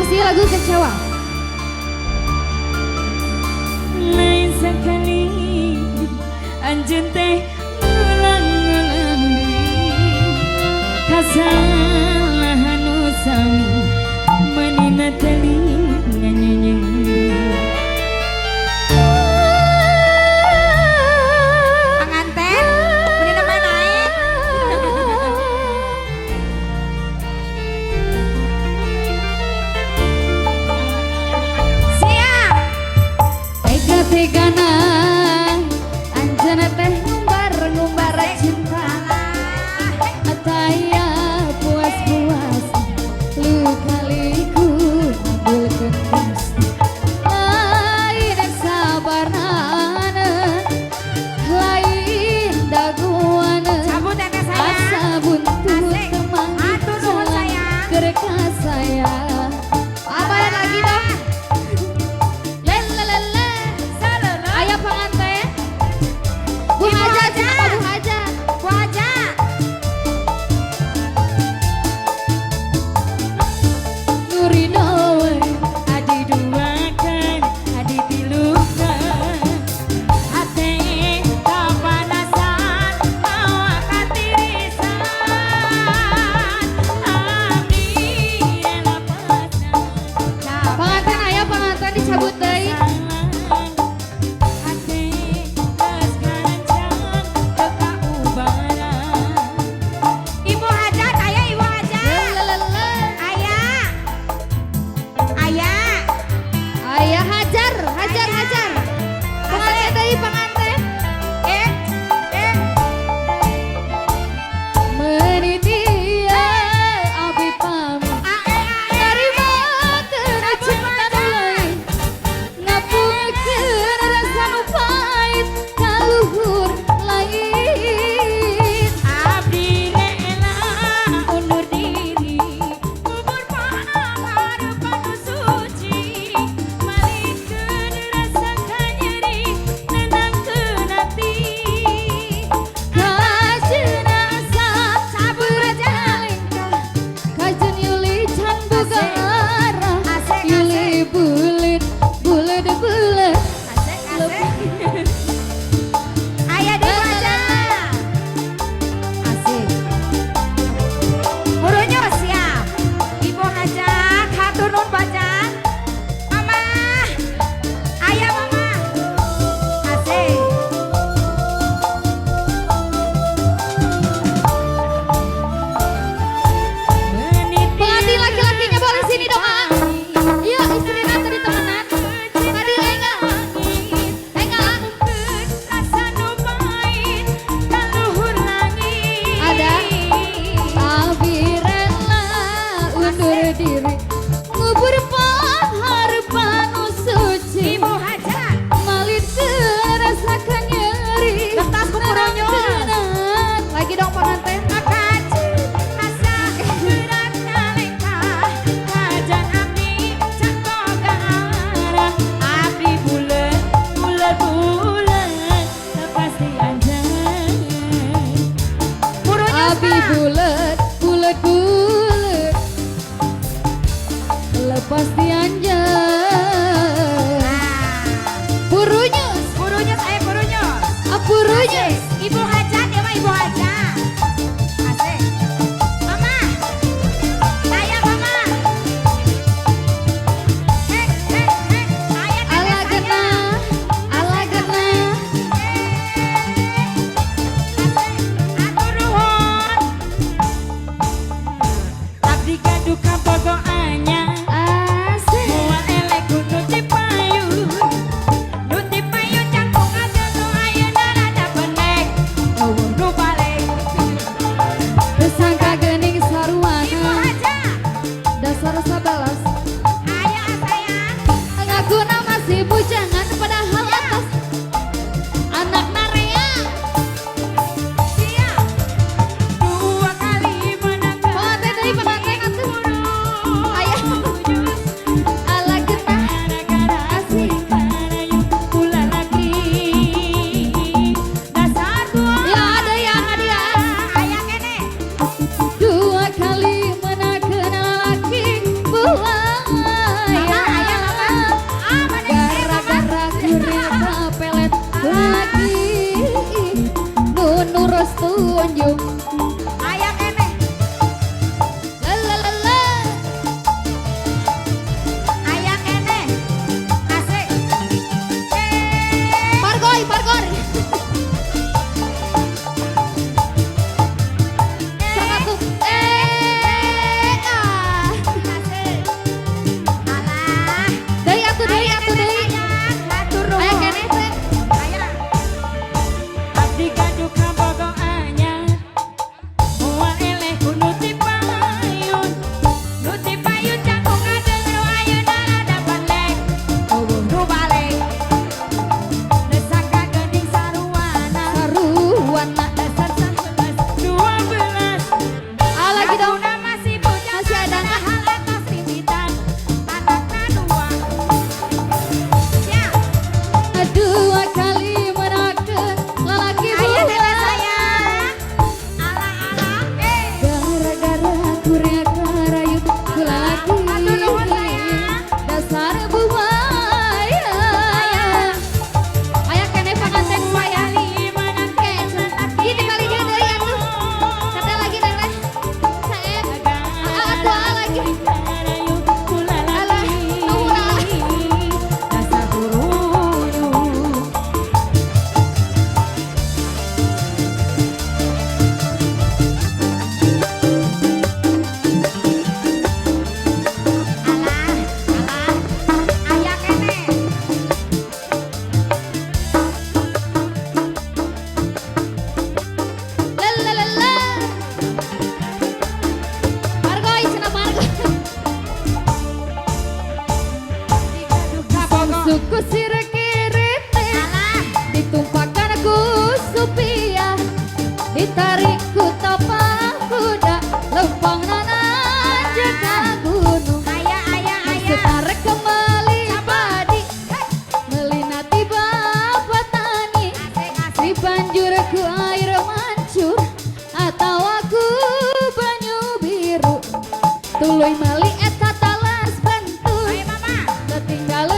Masih lagu Kecewa. Lain sekali anjeun teh ngulang-ngulang deui kasalahan nu sami manehna teli nganyenyeun. Panganten, beri nama naik. Siap. Tega-tegana anjeunna teh ngumbar-ngumbar cinta. Ataya puas-puas luka-liku nabulkeun dusta. Lain sabarana, lain daguana. Cabut teteh sayang. Asa buntut Asik. temanggih Atur nuhun jalan sayang. keur ka saya. Apa lagi dong? Le le le le. Salele. Aya panganten. Bu Ibu Haja, Haja. kenapa Bu Haja? Bu Haja. Nurina we. Adi duakan, adi tilukan, hate kapanasan, mawa katirisan, abdi rela pasrah. Panganten aya panganten dicabut deui. Hate geus karancang teu kaubaran. Ibu Hajat, aya Ibu Hajat. Le le le le. Aya. Aya. Aya hajar, hajar, Aya. Hajar. Panganten deui panganten. Eh, eh. Menitia abi pamit. Ae, ae. Tarima kana cinta nu lain. Ngapungkeun rasa nu pahit ka luhur lain. Abdi rela undur diri, kubur pangharapan nu suci, malikeun rasa kanyeri, nenangkeun hati. Kajeun asa berat lengkah, kajeun Yuli can boga arah. Asik, Yuli buleud buleud buleud. Asik, asik. Aya di Bu Haja. Asik. Burunya siap. Ibu Hajat, hatur nuhun pacan. Mama. Aya Mama. Asik. Pengantin laki-lakinya boleh sini dong, ah. Iya, istrina tadi temenan. Tadi enggak. Enggak, ah. Rasa nu pahit ka luhur langit. Ada. Abi rela undur diri, ngubur pangharapan nu suci. Ibu Hajat. Malikeun rasa kanyeri. Kertas ku purunyus. Nenangkeun. Lagi dong panganten. Kajeun asa berat ngalengkah. Kajan abdi can boga arah. Abdi buleud buleud buleud pasti anjeun. Burunyus Abi mah. Buleud buleud buleud lepas di anjeun. Nah, Purunyus. Burunyus aya burunyus. Ah, purunyus. Ibu Hajat ya mah Ibu Hajat. Asik. Mama. Aya Mama. Hek hek hek. Aya teteh Ala saya. gena, ala gena. Eh. Asik. Atur nuhun. Abdi gaduh kabogoh anyar. Asik. Moal eleh ku nu ti payun. Nu ti payun jangkung asa nu ayeuna rada pendek. Euweuh nu balik. Disusu ku sirkirite. Alah. Ditumpakan ku supia, ditarik ku tapak kuda, lempang nanjak ka gunung. Aya, aya, aya. Setar kembali padi, melina tiba petani. Asik, asik. Di banjur ku air mancur atau aku banyu biru. Tuluy mali eta talas bentur. Ayo, Mama. Ketinggalan.